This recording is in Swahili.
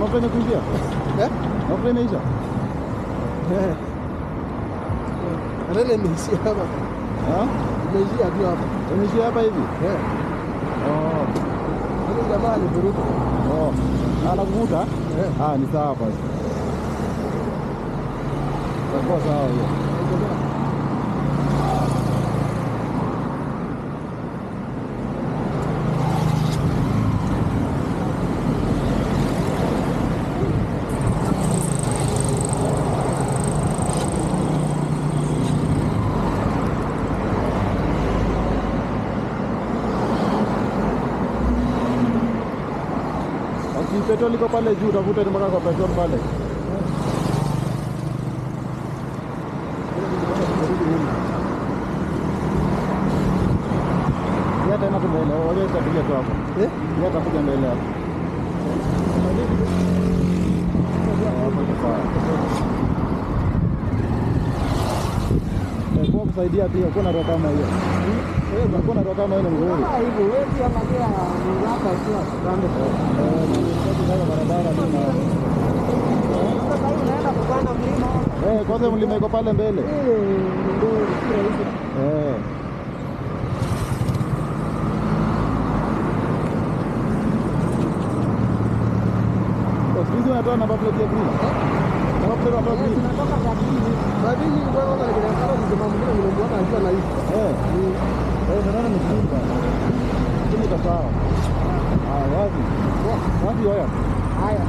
Mafuta imekuishia? Eh? Mafuta imeisha? Eh. Rele imeishia hapa. Ah? Imeishia tu hapa. Imeishia hapa hivi? Eh. Oh. Yule jamaa alivuruta. Oh. Anakuvuta? Eh. Ah, ni sawa basi. Itakuwa sawa hiyo. Petrol iko pale juu, utavuta mpaka kwa petrol pale. Yeye tena tu mbele, wewe utakuja tu hapo. Eh? Yeye atakuja mbele hapo. Hapo iko sawa. Kwa kusaidia pia, kuna roho kama hiyo. Kuna roho kama hiyo ni nzuri. Ah, hivyo wewe pia angalia mwenzako akiwa kando. Eh, barabara ni na Sasa hivi unaenda kupanda mlima. Eh, kwanza mlima iko pale mbele. Eh, ndio si rahisi. Eh. Siku hizi wanatoa namba plate ya green. Namba plate wanatoa green. Tunatoka za green. Baadhi nilikuwa naona ni kama jamaa mwingine nilimwona akiwa na hii. Eh. Eh, unaona ni green bana. Lakini iko sawa. Ah, wazi. Wazi hoya. Haya.